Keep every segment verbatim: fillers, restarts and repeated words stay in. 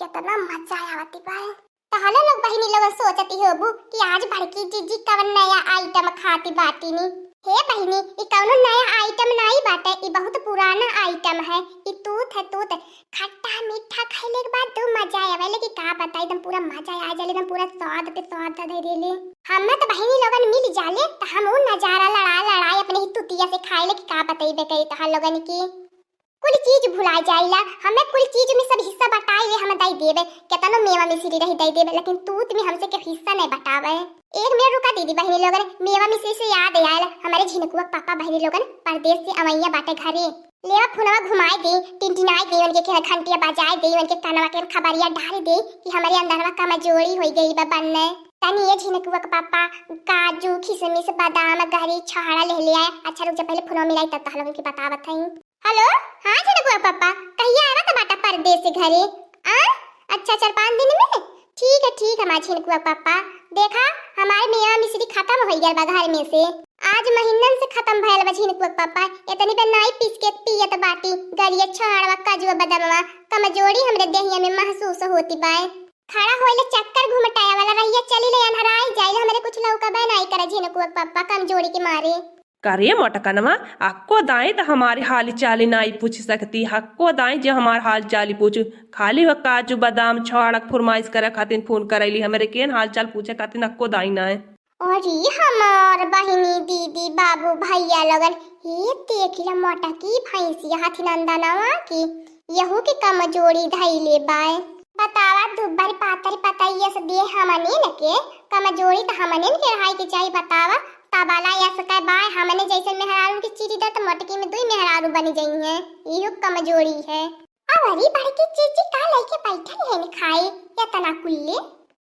इतना मजा आवती बा। त हेलो लोग बहिनी लोगन सोचती होबू कि आज बड़की जीजी कवन नया आइटम खाती बाटी नी। हे बहिनी, ई कवनो नया आइटम नाई बाटे, ई बहुत पुराना आइटम है। ई तूत है, तूत। खट्टा मीठा खइले के बाद तो मजा आवे, लेकिन का बताई, एकदम पूरा मजा आ जाले, एकदम पूरा स्वाद पे स्वाद दे देले। हमें तो बहिनी लोगन मिल जाले, त हम उ नजारा लड़ा लड़ाई अपने ही तुतिया से खाए ले कि का बतइबे करी तोहार लोगन की। कुल चीज भुला जाइला, हमें कुल चीज में सब हिस्सा बटाई ले, हम दई देबे, केतनो मेवा मिश्री रही दई देबे, लेकिन तूत में हमसे के हिस्सा नहीं बटावे। एक मिनट रुका दीदी बहिनी लोगन, मेवा मिश्री से याद आयल, हमारे झिनकुआ के पापा बहिनी लोगन परदेश से अवैया बाटे घरे। लेवा फोनवा घुमाए दे, टिनटिनाए दे, उनके के घंटिया बजाए दे, उनके कनवा के खबरिया डाल दे कि हमारे अंदरवा कमजोरी होई गई बा बनने। तनी ये झिनकुआ के पापा काजू, किशमिश, बादाम, गरी, छहाड़ा ले ले आए। अच्छा रुक जा, पहले फोनवा मिलाई तब तोहरा लोगन के बतावत हई। हेलो, हाँ झिनकुआ पापा, कहिया आवत बाटा परदेस से घरे? आ? अच्छा, चार पाँच दिन में? ठीक है, ठीक है, हमार झिनकुआ पापा। देखा, हमार मेवा मिश्री खत्म होइ गल बा घर में से। आज महीनन से खत्म भयल बा झिनकुआ पापा। इतनी बेर नाई पीस के पियत बाटी, गरिया, छाड़वा, काजुआ, बदामवा। कमजोरी हमरे देहिया में महसूस होती बाय। खड़ा होइले चक्कर घुमटाए वाला रहिया, चली ले अन्हराई जाइले, हमरे कुछ लौका बे नाई करे झिनकुआ पापा, कमजोरी के मारे। करे मोटकनवा, अक्को दाई त हमारे हाल चाल नाई पूछ सकती, हक्को दाई जे हमार हाल चाल पूछ, खाली हो काजू बादाम छौड़क फरमाइश करे खातिर फोन करैली, हमरे केन हाल चाल पूछे खातिर अक्को दाई नाई। अरे हमार बहिनी, दीदी, बाबू, भैया लोगन, हे देखिला मोटकी भैंसिया हथिनंदनवा की, यहू के कमजोरी धैले बाय। बतावा, दुब्बर पातर पतैया से देह हमने न के, कमजोरी त हमने न के रहाई के चाही। बतावा, तबाला यस कै बाय, हमने जैसन मेहरारू के चीरी दा त मोटकी में दुई मेहरारू बनी जइहें, इहू कमजोरी है। अवरी बड़की जीजी का लइके बैठल है न खाए, या तना कुल्ले।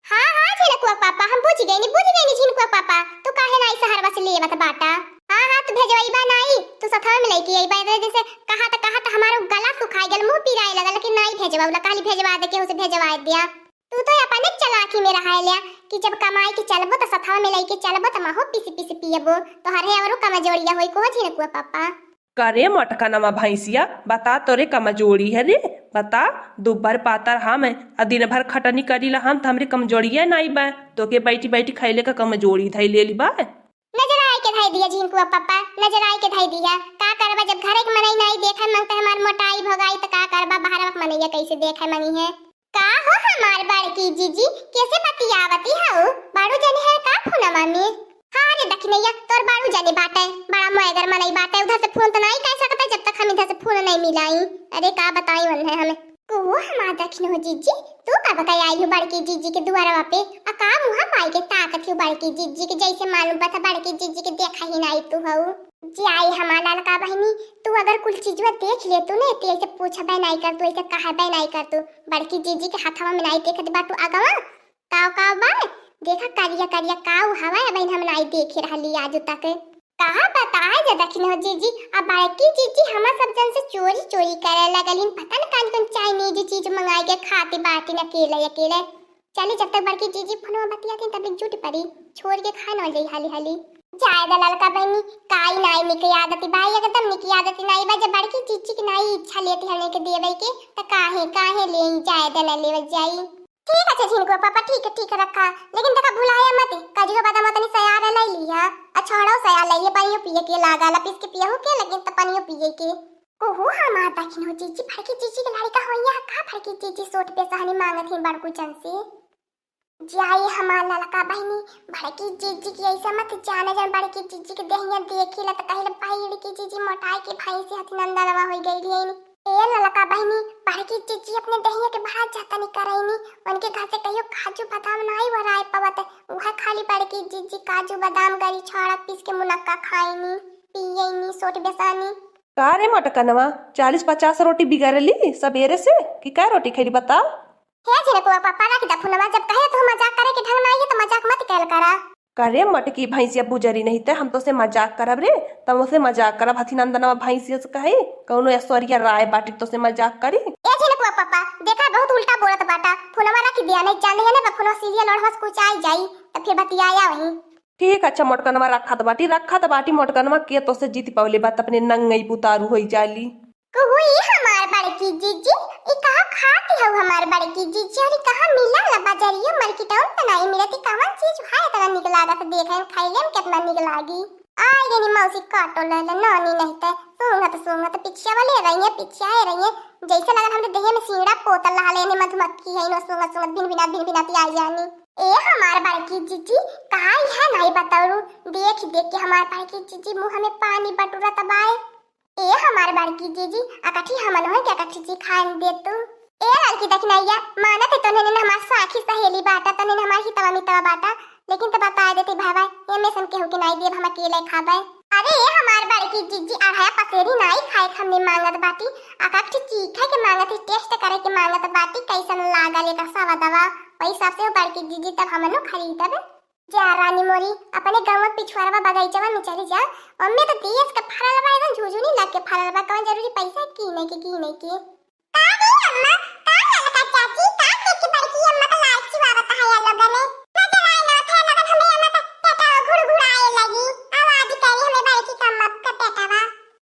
हाँ, हाँ, झिनकुआ पापा, हम बुझ गइनी, बुझ गइनी झिनकुआ पापा, तू काहे नाई सहरवा से लेवत बाटा? हाँ, हाँ, तू भेजवइबा नाई, तू सथवा में लइके अइबा, इतने दिन से कहा त, कहा त हमारो गला सुखाई गल, मुंह पिराए लगल, लेकिन नाई भेजवउला, कहली भेजवा दे, केहू से भेजवा दिया। तू तो अपने चालाकी में रहा लिया कि जब कमाई के चलबो त सथवा में लइके चलबो त महो पीस पीस पियबो, तोहरे अवरो कमजोरिया होई को झिनकुआ पापा। करे मोटकनवा भैंसिया, बता तोरे कमजोरी है रे, बता। दुब्बर पातर हम, आ दिन भर खटनी करीला हम, त हमरे कमजोरिया नाई बा, तोके बैठी बैठी खैले का कमजोरी धई लेली बा। नजर आए के धई दिया झिनकुआ पापा, नजर आए के धई दिया। का करबा, जब घरे के मनई नाई देखे मंगते हमार मोटाई भोगाई, त का करबा, बहरवा के मनैया कैसे देखे मंगी है। का हो हमार बड़की जीजी, कैसे बतियावती हऊ? बाड़ू जने है का फोनवा में? हाँ रे दखिनैया, तोर बाड़ू जने बाटे, बड़ा मोएगर मनई बाटे, उधर से फोन त नाई कर सकते जब तक हम इधर से फोन नहीं मिलाई। अरे का बताई उन्हें हमें। को हमार दखिन हो जीजी, तू कब का आई हो बड़की जीजी के दुआरवा पे? आ का मुँह माई के ताकत हो बड़की जीजी के, जैसे मालूम पता बड़की जीजी के देखा ही नाई तू हऊ। जी आई हमार ललका बहिनी, तू अगर कुल चीजवा देख ले तू ने, ते ऐसे पूछबे नाई कर तू, ऐसे कहबे नाई कर तू। बड़की जीजी के हथवा में नाई देखत बा तू अगवा, काव काव बा, देखा करिया करिया काव हवा, अबहिन हम नाई देखे रहली आज तक। कहा बताए जे दखिन हो जीजी, आ बड़की जीजी हमार सब जन से चोरी चोरी करे लगलिन, पता न कौन कौन चाइनीज चीज मंगाई के खाती बाटी न अकेले अकेले। चली, जब तक बड़की जीजी फोनवा बतियाती, तब तक जुट पड़ी, छोड़ के खाए न जाई हाली हाली। जाए दा ललका बहिनी, काई नाई निक आदती बाई, एकदम निक आदती नाई बा। जब बड़की जीजी की नाई इच्छा लेती हने के देवे के, त काहे, काहे लेई, जाए दा न लेवत जाई। ठीक है, अच्छा, झिनकुआ पापा, ठीक है, ठीक है, रखा, लेकिन देखा भुलाया मत, काजू के बादाम तनी सयार लाई लिया, अच्छा, हड़ो सयार लाई, ये पानियो पिए के लागा ला, पीस के पियहू के, लेकिन त पानियो पिए के। ओहो, हमार दखिन हो जीजी, बड़की जीजी के लड़का हो यहाँ का, बड़की जीजी सोट पे सहनी मांगत ही बड़कू जन से। जाई हमार ललका बहिनी, बड़की जीजी की ऐसा मत जाने जन, बड़की जीजी के देहिया देखी ला त कहिला, "भाई, बड़की जीजी मोटाई के भैंसी हथिनंदनवा होई गई रही।" ए ललका बहिनी, बड़की जीजी अपने देहिया के बड़ा जतन करैनी, उनके घर से कहियो काजू बादाम नाई वराए पवत, उहे खाली बड़की जीजी काजू बादाम गरी छौड़ा पीस के मुनक्का खाईनी, पियैनी, सोट बेसानी। का रे मोटकनवा, चालीस पचास रोटी बिगड़ली सबेरे से कि कै रोटी खैली बताओ? हे झिनकुआ पापा, रख दा फोनवा, जब कहे तू मजाक करे के ढंग नाई है तो मजाक मत कैल करा। करे मोटकी भैंसिया बुजरी नहीं ते हम तोसे मजाक करब रे, तब उसे मजाक करब, हथिनंदनवा भैंसिया से कहे, कौनो ऐश्वर्या राय बाटी तोसे मजाक करी। ए झिनकुआ पापा, देखा बहुत उल्टा बोलत बाटा, फोनवा रख दिया, नहीं जाने है ना, फोनवा सीरियल और हंस कुछ आई जाई, तब फिर बतियाया वहीं। ठीक, अच्छा मोटकनवा रखत बाटी, रखत बाटी मोटकनवा, के तोसे जीत पवले बात अपने नंगई पुतारू होई जाली। कुहुई हमार बड़की जीजी, ई का खाती हऊ हमार अरे बड़की जीजी, अरे कहाँ मिला ला बजरिया मार्केटवा में त नाहीं मिलत, ई कवन चीज है इतना निक लागत, देखे में खइले में कितना निक लागी। आई गनी मौसी काटो ले ले नानी नहीं ते, सूंघत सूंघत पिछिया वाले रही है, पिछिया है रही है, जैसे लगल हमरे देह में सींगड़ा पोतल रहा लेने मधुमक्खी है, इनो सूंघत सूंघत भिन भिना भिन भिना ती आई जानी। ए हमार बड़की जीजी, काई है नाई बतौरू, देख देख के हमार बड़की जीजी मुँह में पानी बटुरत बाए। ए हमार बड़की जीजी, अकठी हमन होई के अकठी जी खान दे तू। ए लड़की दखिनैया, मानत है तोने ने हमार साखी सहेली बाटा, तोने ने हमार हितवा मितवा बाटा, लेकिन तो बता देती भाई, ये में सन केहू के नाई देब, हम अकेले खाबे। अरे ए हमार बड़की जीजी, अढ़ाया पसेरी नाई खाए के हमने मांगत बाटी, अकठी चीखे के मांगत है, टेस्ट करे के मांगत बाटी, कैसन लागल एकर सवादवा, वही सबसे बड़की जीजी तब हमनो खरीदब। जा रानी मोरी, अपने गाँव में पिछुआरवा बगैचवा में चली जा, ओमे तो देश के फरल बा, एकदम झुझुनी लग के फरल बा, कौन जरूरी पैसा कीने के, कीने के। का रे अम्मा, का ललका चाची, का देख के बड़की अम्मा का लार चिवावत है या लोगन ने? नजर आए ना थे लोगन हमें अम्मा का पेटवा घुड़घुड़ाए लगी, आवाज करी हमें बड़की का अम्मा का पेटवा।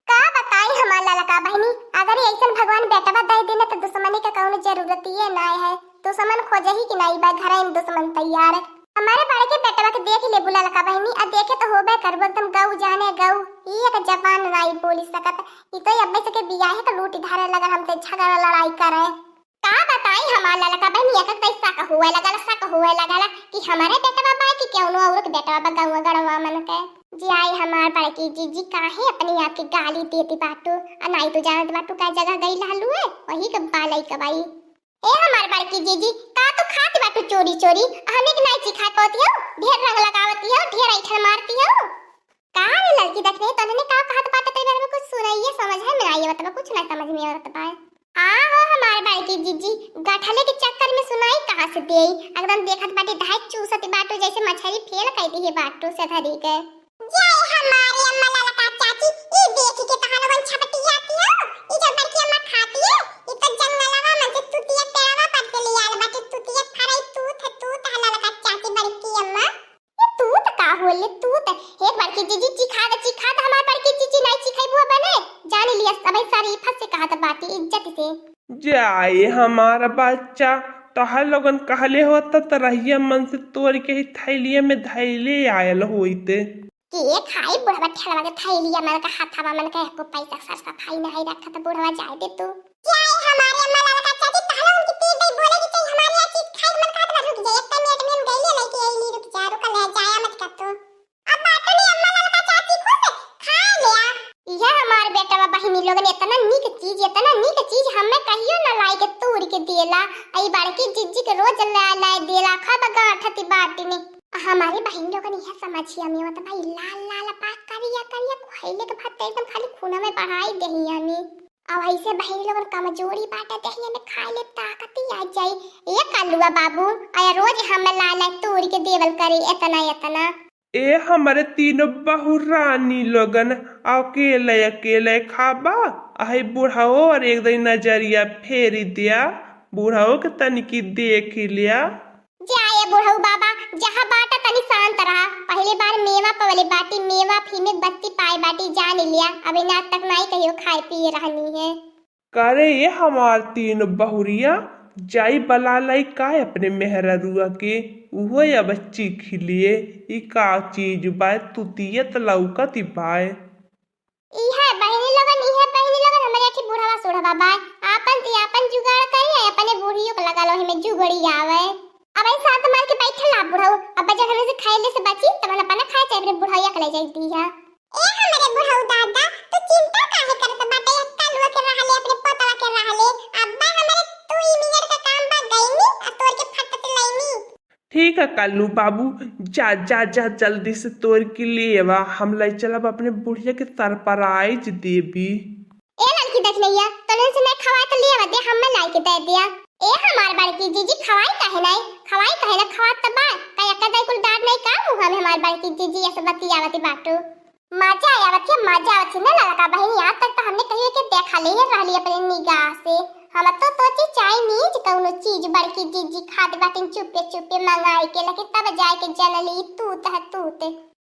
का बताई हमार ललका बहिनी, अगर ऐसन भगवान बेटवा दे देना तो दुश्मनी के कौनो जरूरत ही ना है। दुश्मन खोजे ही कि नाई बा, घर में दुश्मन तैयार है। हमारे बड़के बेटवा के देख ले बुला ललका बहिनी, आ देखे तो होबे करबो एकदम गऊ जाने गऊ, ई एक जबान नाई बोली सकत। ई तो अब्बे से के बियाहे के लूटी धारे लगल हमसे झगड़ा लड़ाई करे। का बताई हमार ललका बहिनी, एक एक शक हुए लगल, शक हुए लगल कि हमारे बेटवा बा कि कौनो और के बेटवा बा गौवा गड़वा मन के। जी आई हमार बड़की जीजी, काहे अपने आप के गाली देती बाटू, आ नाई तू जानत बाटू का जगह गई रहलू है, वही के बालई कबाई। ए हमार बड़की जीजी, का तू खाती बाटू चोरी चोरी, आ हमें के नाई चिखा पाती हो, ढेर रंग लगावती हो, ढेर ऐठन मारती हो। का रे लड़की, देख रही तोहने का कहत बाटे, तेरे बारे में कुछ सुनाइए, समझ है में आई, मतलब कुछ ना समझ में आवत बा। आ हो हमार बड़की जीजी, गठले के चक्कर में सुनाई कहाँ से देई, एकदम देखत बाटे धाय चूसत बाटू, जैसे मछरी फेल कर दी है बाटू से धरी के। जय हमारे अम्मा ललका चाची, ई देख के तोहन वन छपटियाती हो, ई जो बड़की अम्मा खाती है, ई तो जंगलवा में से तुतिया पेड़वा पर से ले आल बाटे, तुतिया फरई तूत, तूत है ललका चाची बड़की अम्मा। ए, तूत का होले, तूत? हे बड़की जीजी, चिखा दे, चिखा दे, हमार बड़की जीजी नाई चिखैबू बने। जान लिया, सबे शरीफत से कहत बाटी, इज्जत से। जाए हमार बच्चा, तोहर लोगन कहले होत त रहिया मन से तोड़ के ही थैलिया में धैले आयल होइत। के खाई बुढ़वा ठेलवा के थैलिया मन का, हाथवा मन का, एको पैसा सर सफाई नहीं रखत बुढ़वा, जाए दे तू। क्या है हमारे अम्मा ललका चाची, ताला उनकी पीट गई, बोले कि चाहिए हमारे यहाँ चीज खाए, मन कहत बा, "रुक जा, एक मिनट में हम गईले लेके आईली, रुक जा, रुक ले, जाया मत कर तू।" अब बाटो नहीं अम्मा ललका चाची खुश, खा लिया। यह हमार बेटवा बहिनी लोगन इतना नीक चीज, इतना नीक चीज हमें कहियो ना लाई के तोड़ के देला। आई बड़की जिज्जी के रोज ला लाई देला, खा बगाठती बाटी में। हमारी बहिन लोगन यह समझिया में मत भाई लाल लाल पा करिया करिया खैले के बाद तो एकदम खाली खून में बढ़ाई देहिया में। अब ऐसे बहिनी लोगन कमजोरी बाटे, देहिया में खाए ले ताकती आ जाई। ए कलुआ बाबू, आया रोज हमें ला ला तोड़ के देवल करे एतना एतना। ए हमरे तीनों बहुरानी लोगन, अकेले अकेले खाबा, आई बुढ़ाओ और एक दिन नजरिया फेरी दिया, बुढ़ाओ के तनिकी देख लिया। जा ए बुढ़ऊ बाबा, जहाँ बाटा तनी शांत रहा। पहली बार मेवा पवले बाटी, मेवा फी में बत्ती पाए बाटी, जान लिया। अबे ना तक नाई कहियो खाए पिए रहनी है। करे ये हमार तीन बहुरिया, जाई बला लाई काय अपने मेहररुआ के, उहो अब चीख लिए, ई का चीज बाय, तुतियत लौकत बाय। इहे बहिनी लोगन, इहे बहिनी लोगन, हमरे अठी बुढ़वा सुढ़वा बा। आपन ती आपन जुगाड़ करी, आ अपने बूढ़ियो के लगा लो, हिमे जुगड़ी आवे। अब ऐसा हाथ मार के बैठल ना बुढ़ऊ, अब जब हमने से खाइले से बची, तब हम अपना खाए चाहे अपने बुढ़ैया के ले जाई दी है। ए हमरे बुढ़ऊ दादा, तू चिंता काहे करत बाटे? एक कलुआ के रहले, अपने पोतवा के रहले, अब्बा हमरे तू ई मिनट का काम बा गईनी, आ तोड़ के फटत लईनी। ठीक है कल्लू बाबू, जा, जा, जा, जल्दी से तोड़ के ले आवा, हम ले चलब अपने बुढ़िया के surprise देबी। ए लड़की देख नैया, तोने से नहीं खवाए तो ले आवा दे, हम लाई के दे दिया। ए हमार बड़की जीजी, खवाई काहे नहीं? खवाई काहे ना? खवात तो बा, का एक दाई कुल डांट नहीं का मुँह में हमार बड़की जीजी ऐसे बतियावती बाटू। मजा आवत है, मजा आवत है ना ललका बहिनी, आज तक तो हमने कहियो के देखा ले ही रहली अपने निगाह से। हम तो सोची चाइनीज कौनो चीज बड़की जीजी खात बाटिन चुपे चुपे मंगाई के, लेकिन तब जाए के जनली तूत है तूत।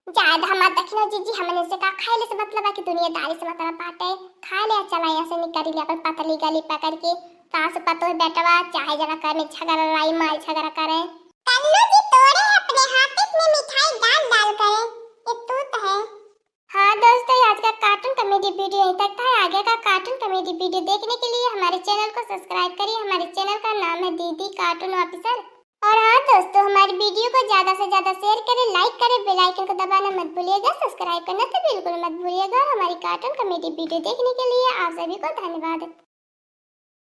जाए द हमार दखिना जीजी, हमने से का खाइले से मतलब है कि दुनियादारी से मतलब बाटे। खा ले, चला यहाँ से निकल ले अपन पतली गली पकड़ के। सास पतोह बेटवा चाहे जना करे झगड़ा, लड़ाई मार झगड़ा करे। कन्नू जी तोड़े अपने हाथे में मिठाई डाल डाल करे, ये तूत है। हाँ दोस्तों, आज का कार्टून कॉमेडी वीडियो यहीं तक था। आगे का कार्टून कॉमेडी वीडियो देखने के लिए हमारे चैनल को सब्सक्राइब करिए। हमारे चैनल का नाम है दीदी कार्टून ऑफिसर। और हाँ दोस्तों, हमारी वीडियो को ज्यादा से ज्यादा शेयर करें, लाइक करें, बेल आइकन को दबाना मत भूलिएगा, सब्सक्राइब करना तो बिल्कुल मत भूलिएगा। और हमारी कार्टून कॉमेडी वीडियो देखने के लिए आप सभी को धन्यवाद।